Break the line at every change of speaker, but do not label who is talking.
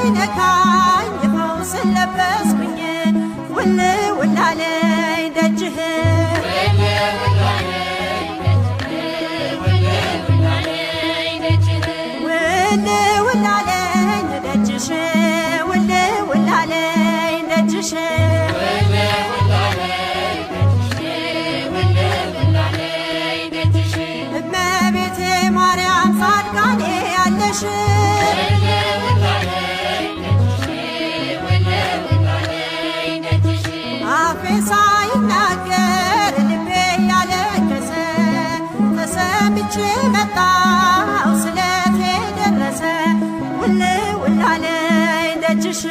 ሲነካኝ ፈውስን ለበስኩኝ። ውል ውል አለኝ ደጅህ። ውል ውል አለኝ ደጅሽ፣ ውል ውል አለኝ ደጅሽ። እመቤቴ ማርያም ጻድቃኔ ያለሽ፣ አፌ ሳይናገር ልቤ ያለቀሰ፣ ተሰምቼ መጣሁ ስለቴ ደረሰ። ውል ውል አለኝ ደጅሽ።